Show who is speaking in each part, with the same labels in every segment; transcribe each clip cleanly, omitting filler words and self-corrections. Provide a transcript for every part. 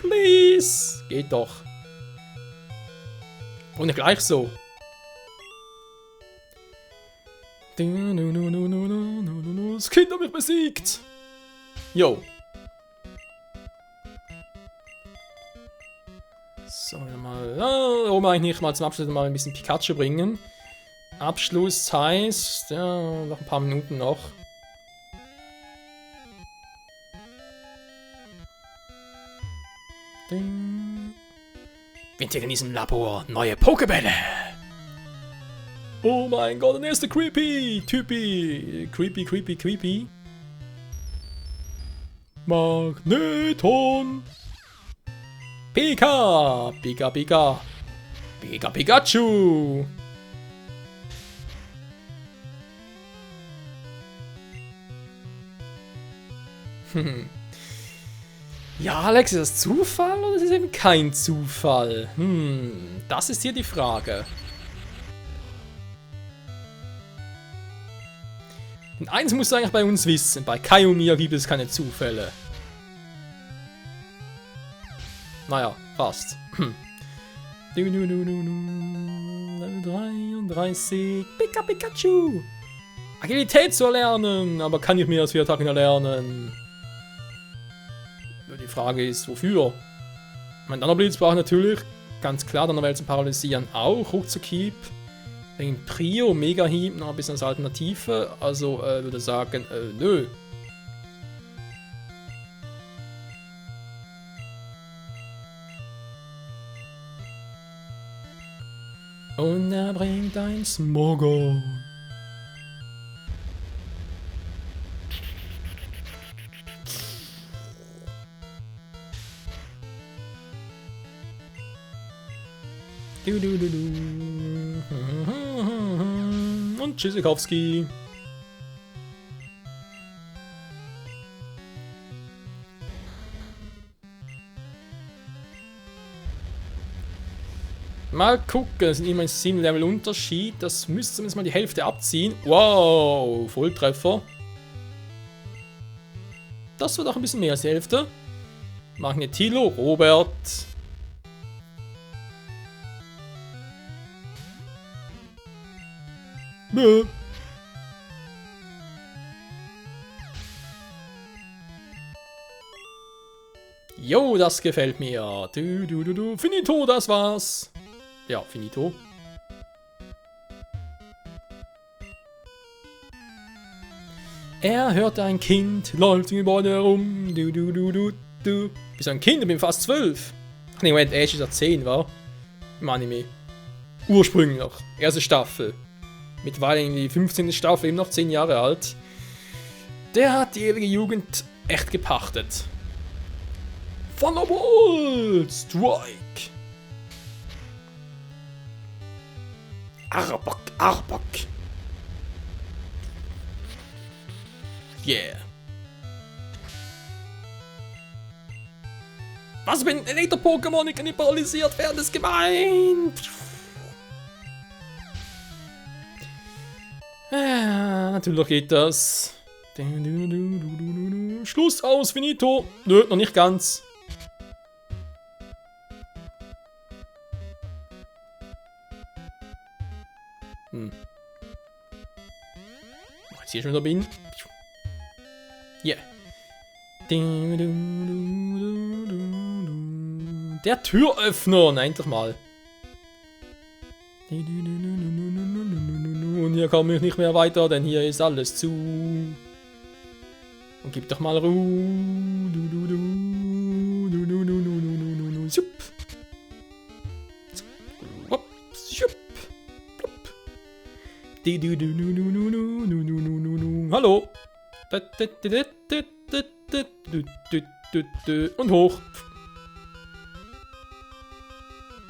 Speaker 1: Please. Geht doch. Und nicht gleich so. Das Kind hat mich besiegt. Yo. So, mal. Warum eigentlich nicht mal zum Abschluss mal ein bisschen Pikachu bringen? Abschluss heißt, ja, noch ein paar Minuten noch. Ding. Winter in diesem Labor neue Pokebälle. Oh mein Gott, der nächste Creepy. Typi. Creepy. Magneton. Pikachu. Ja, Alex, ist das Zufall oder ist es eben kein Zufall? Das ist hier die Frage. Und eins musst du eigentlich bei uns wissen, bei Kai und mir gibt es keine Zufälle. Naja, fast. Level 33. Pikachu. Agilität zu erlernen, aber kann ich mehr als 4 Attacken erlernen? Die Frage ist, wofür? Mein Donnerblitz braucht natürlich, ganz klar, Donnerwelt zum Paralysieren auch, Ruckzuck-Hieb, wegen Prio, Mega-Hieb, noch ein bisschen als Alternative, also würde sagen, nö. Und er bringt ein Smogon. Und Tschüssikowski. Mal gucken, das sind immerhin 7 Level Unterschied. Das müsste zumindest mal die Hälfte abziehen. Wow, Volltreffer. Das wird auch ein bisschen mehr als die Hälfte. Magnetilo, Robert. Nö. Jo, das gefällt mir. Finito, das war's. Ja, finito. Er hört ein Kind, läuft im Gebäude herum. Wie so ein Kind, ich bin fast 12. Ach nee, Moment, Ash ist ja 10, war? Im Anime. Ursprünglich noch. Erste Staffel. Mittlerweile in die 15. Staffel, eben noch 10 Jahre alt. Der hat die ewige Jugend echt gepachtet. Thunderbolt! Strike! Arbok! Yeah! Was, wenn Elektro-Pokémon nicht paralysiert werden, ist gemein! Natürlich geht das. Schluss aus, finito! Nö, noch nicht ganz. Jetzt hier schon wieder bin. Yeah. Der Türöffner, nein, doch mal. Und hier komme ich nicht mehr weiter, denn hier ist alles zu. Und gib doch mal Ruhe. Hallo. Und hoch.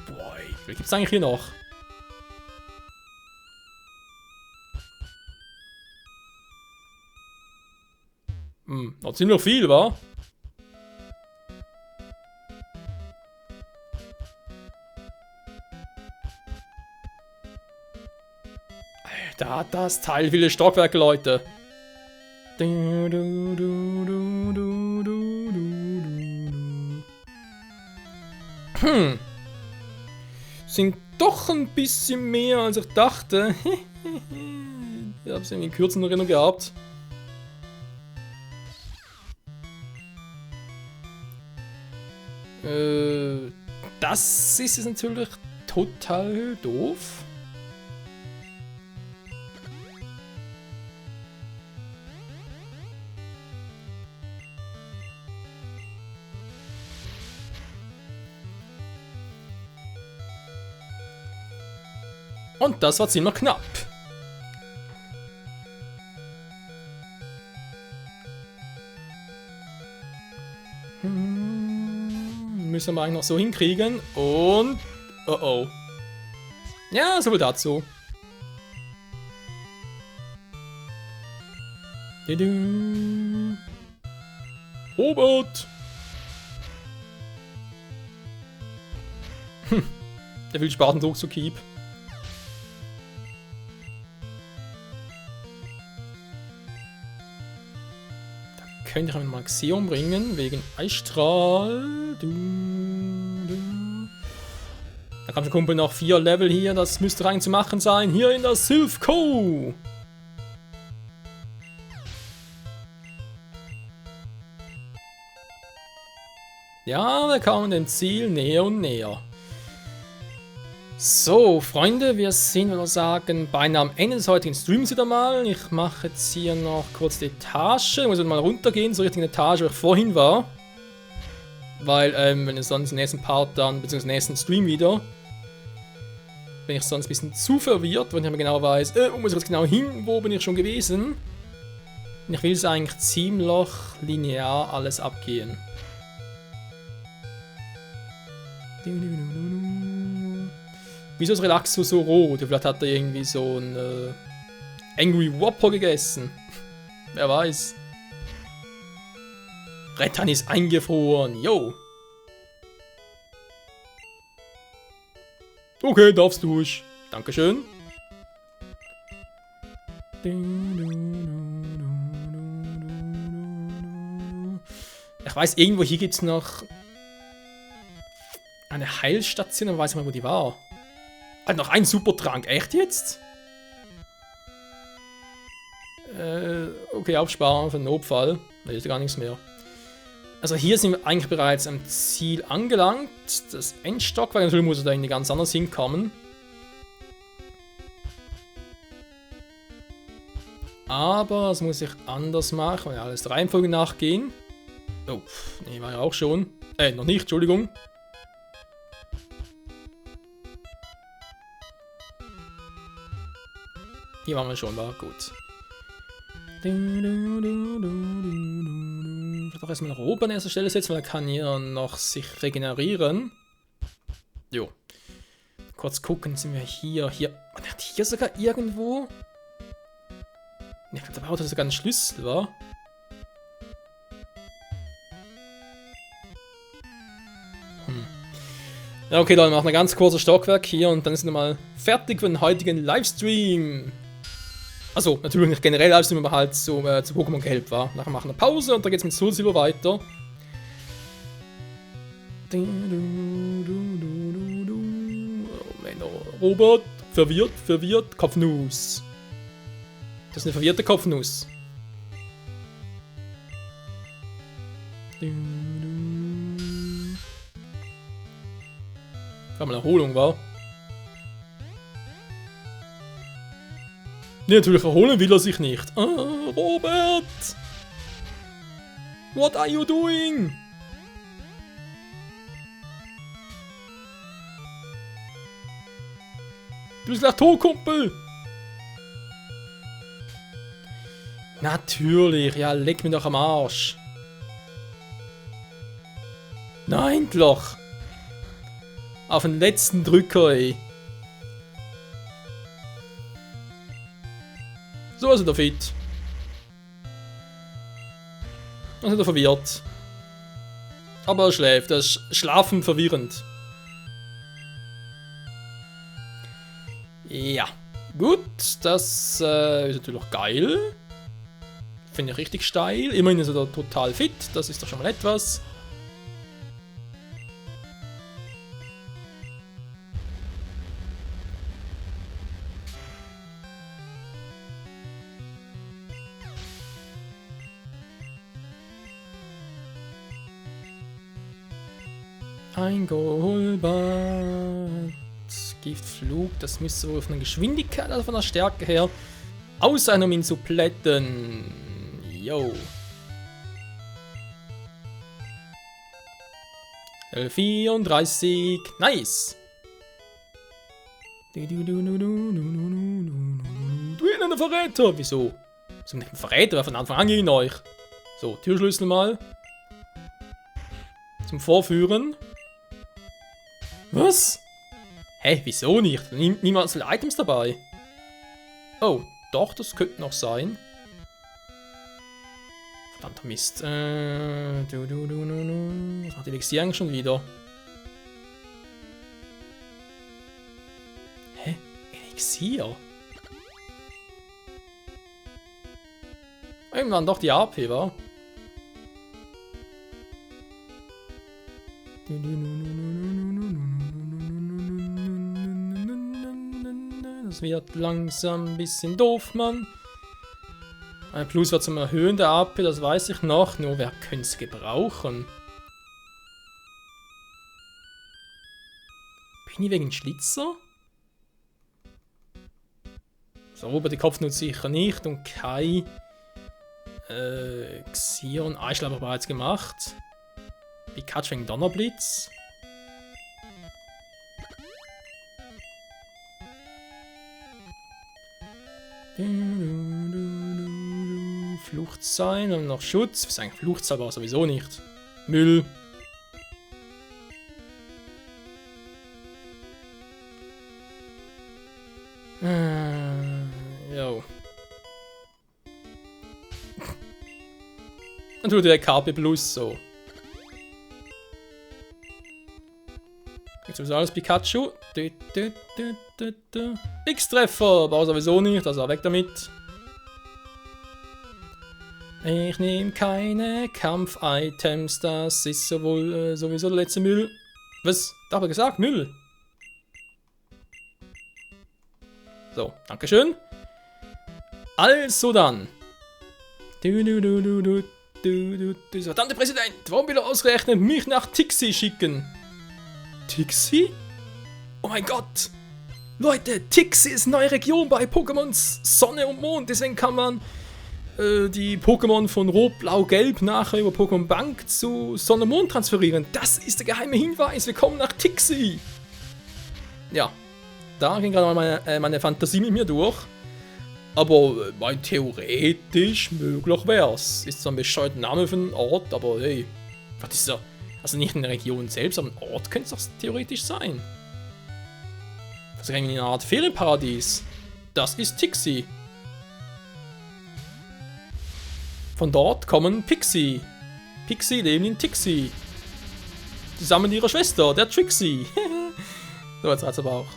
Speaker 1: Boah, wie gibt's eigentlich hier noch? Noch ziemlich viel, wa? Da hat das Teil viele Stockwerke, Leute. Sind doch ein bisschen mehr, als ich dachte. Ich habe es irgendwie in kürzerer Erinnerung gehabt. Das ist jetzt natürlich total doof. Und das war ziemlich knapp. Müssen wir eigentlich noch so hinkriegen. Und... Oh oh. Ja, so viel dazu. Robert! Der will Spartendruck zu Keep. Könnte ich mal Xeon bringen, wegen Eisstrahl. Da kann der Kumpel noch 4 Level hier, das müsste rein zu machen sein, hier in der Sylph Co. Ja, wir kommen dem Ziel näher und näher. So, Freunde, wir sind, würde ich sagen, beinahe am Ende des heutigen Streams wieder mal. Ich mache jetzt hier noch kurz die Etage. Ich muss mal runtergehen, so richtig in die Etage, wo ich vorhin war. Weil, wenn ich sonst im nächsten Part dann, beziehungsweise im nächsten Stream wieder, bin ich sonst ein bisschen zu verwirrt, wenn ich nicht mehr genau weiß, wo muss ich jetzt genau hin, wo bin ich schon gewesen. Und ich will es eigentlich ziemlich linear alles abgehen. Wieso ist Relaxo so rot? Vielleicht hat er irgendwie so ein Angry Whopper gegessen. Wer weiß. Rettan ist eingefroren. Yo. Okay, darfst durch. Dankeschön. Ich weiß, irgendwo hier gibt es noch eine Heilstation, aber weiß ich mal, wo die war. Halt noch ein Supertrank. Echt jetzt? Okay, aufsparen für den Notfall. Da ist gar nichts mehr. Also hier sind wir eigentlich bereits am Ziel angelangt. Das Endstockwerk, natürlich muss er da irgendwie ganz anders hinkommen. Aber das muss ich anders machen, weil alles der Reihenfolge nachgehen. Oh, nee, war ja auch schon. Noch nicht, Entschuldigung. Hier waren wir schon, war gut. Ich werde doch erstmal Robert an erster Stelle setzen, weil er kann hier noch sich regenerieren. Jo. Kurz gucken, sind wir hier. Und hat hier sogar irgendwo. Ich glaube, der Auto ist sogar ein Schlüssel, war. Ja, okay, dann machen wir ein ganz kurzes Stockwerk hier und dann sind wir mal fertig für den heutigen Livestream. Also natürlich nicht generell Livestream, aber halt so zu Pokémon Gelb war. Nachher machen wir eine Pause und dann geht's mit Soul Silver weiter. Oh Männer, Robert, verwirrt, Kopfnuss. Das ist eine verwirrte Kopfnuss. Kann mal Erholung, war. Nee, natürlich erholen will er sich nicht. Ah, Robert! What are you doing? Du bist gleich tot, Kumpel! Natürlich, ja, leck mir doch am Arsch. Nein, Loch. Auf den letzten Drücker, ey. So ist er fit. Dann ist er verwirrt. Aber er schläft. Das ist Schlafen verwirrend. Ja. Gut, das ist natürlich geil. Finde ich richtig steil. Immerhin ist er da total fit. Das ist doch schon mal etwas. Ein Golbad. Giftflug, das müsste wohl von der Geschwindigkeit, also von der Stärke her, aus sein, um ihn zu plätten. Yo. 34. Nice. Du ein Verräter. Wieso? So nicht ein Verräter, wer von Anfang an gegen euch. So, Türschlüssel mal. Zum Vorführen. Was? Hä, wieso nicht? Niemals viele Items dabei. Oh, doch, das könnte noch sein. Verdammter Mist. Was macht Elixier eigentlich schon wieder? Hä? Elixier? Irgendwann doch die AP, wa? Das wird langsam ein bisschen doof, Mann. Ein Plus wird zum Erhöhen der AP, das weiß ich noch. Nur wer könnte es gebrauchen? Bin ich wegen Schlitzer? So, über die Kopfnuss sicher nicht. Und Kai. Xion, Eichel habe ich bereits gemacht. Pikachu wegen Donnerblitz. Flucht sein und noch Schutz. Was ist eigentlich Flucht sein, aber sowieso nicht. Müll. Jo. Und tut der KP Plus so. Jetzt ist alles Pikachu. X-Treffer, aber sowieso nicht, also weg damit. Ich nehme keine Kampf-Items, das ist sowieso der letzte Müll. Was? Da habe ich gesagt, Müll. So, dankeschön. Also dann. Verdammte Präsident, warum will er ausgerechnet mich nach Tixi schicken? Tixi? Oh mein Gott! Leute, Tixi ist eine neue Region bei Pokémons Sonne und Mond, deswegen kann man die Pokémon von Rot, Blau, Gelb nachher über Pokémon Bank zu Sonne und Mond transferieren. Das ist der geheime Hinweis, wir kommen nach Tixi! Ja, da ging gerade mal meine Fantasie mit mir durch. Aber theoretisch möglich wär's. Ist zwar ein bescheuerter Name für einen Ort, aber hey, was ist da? Also nicht in der Region selbst, aber ein Ort könnte es doch theoretisch sein. Das ist eigentlich eine Art Ferienparadies. Das ist Tixi. Von dort kommen Pixie. Pixie leben in Tixi. Zusammen mit ihrer Schwester, der Trixie. So, jetzt hat's aber auch.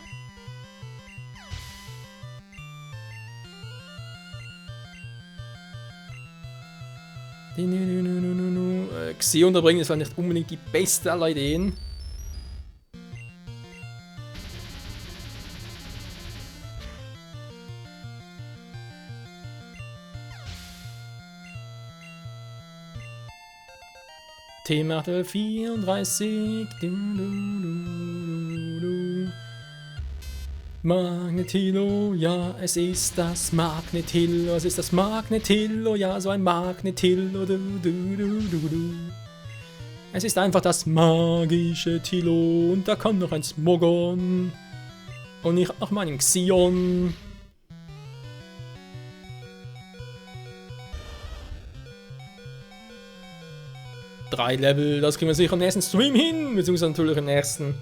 Speaker 1: Xi unterbringen ist halt nicht unbedingt die beste aller Ideen. Thema 34. Magnetilo, ja, es ist das Magnetilo, es ist das Magnetilo, ja, so ein Magnetilo, Es ist einfach das magische Tilo und da kommt noch ein Smogon und ich hab noch meinen Xion. Drei Level, das kriegen wir sicher im nächsten Stream hin, beziehungsweise natürlich im nächsten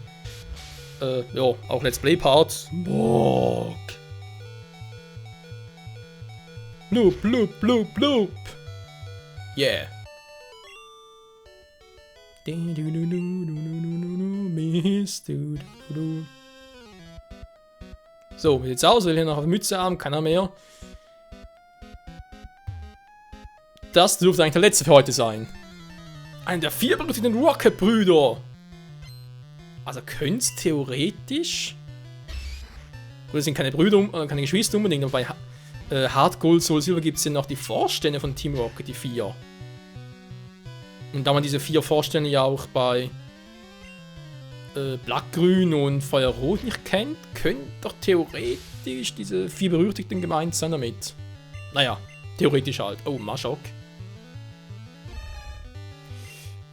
Speaker 1: ja, auch Let's Play Part. Smog. Loop, loop, loop, loop. Yeah. So, wie sieht's aus? Will hier noch eine Mütze haben? Keiner mehr. Das dürfte eigentlich der letzte für heute sein. Einer der 4 berühmten Rocket-Brüder. Also könnte es theoretisch. Gut, es sind keine Brüder, keine Geschwister unbedingt, aber bei Hard Gold Soul Silver gibt es ja noch die Vorstände von Team Rocket, die 4. Und da man diese 4 Vorstände ja auch bei Blattgrün und Feuerrot nicht kennt, könnte doch theoretisch diese 4 Berüchtigten gemeint sein damit. Naja, theoretisch halt. Oh, Maschok.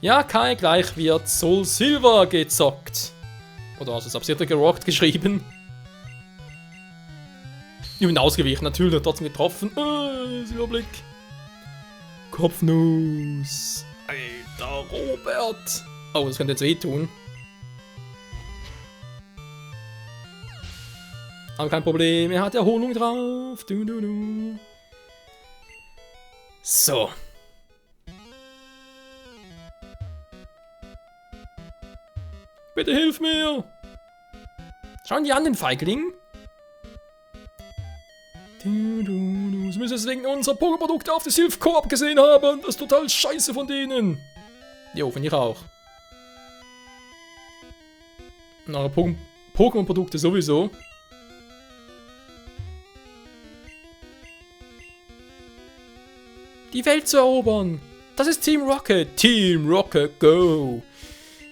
Speaker 1: Ja, Kai, gleich wird Soul Silver gezockt. Oder hast du es absichtlich gerockt geschrieben? Ich bin ausgewichen, natürlich trotzdem getroffen. Silberblick. Kopfnuss. Alter, Robert. Oh, das könnte jetzt wehtun. Aber kein Problem, er hat Erholung drauf. So. Bitte hilf mir! Schauen die an, den Feigling. Sie müssen es wegen unserer Pokémon-Produkte auf das Silph Co-op gesehen haben. Das ist total scheiße von denen. Jo, finde ich auch. Und eure Pokémon-Produkte sowieso. Die Welt zu erobern. Das ist Team Rocket. Team Rocket, go!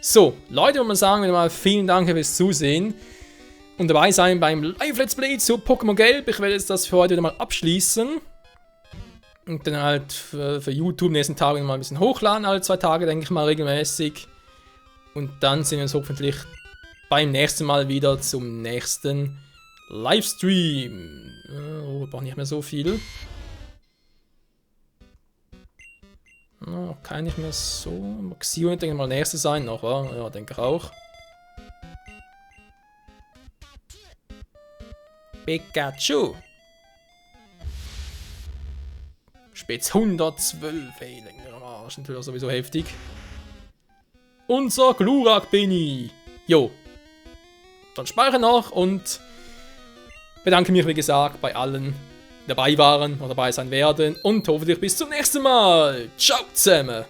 Speaker 1: So, Leute, würde man sagen, wieder mal vielen Dank fürs Zusehen und dabei sein beim Live-Let's Play zu Pokémon Gelb. Ich werde jetzt das für heute wieder mal abschließen und dann halt für YouTube nächsten Tagen mal ein bisschen hochladen, alle 2 Tage, denke ich mal, regelmäßig. Und dann sehen wir uns hoffentlich beim nächsten Mal wieder zum nächsten Livestream. Oh, wir brauchen nicht mehr so viel. Kann nicht mehr so. Maxio denke ich mal nächste sein noch, wa? Ja, denke ich auch. Pikachu! Spitz 112, ey, länger am Arsch, natürlich sowieso heftig. Unser Glurak Benny! Jo. Dann speichere noch und bedanke mich, wie gesagt, bei allen, die dabei waren oder dabei sein werden und hoffentlich bis zum nächsten Mal. Ciao zusammen!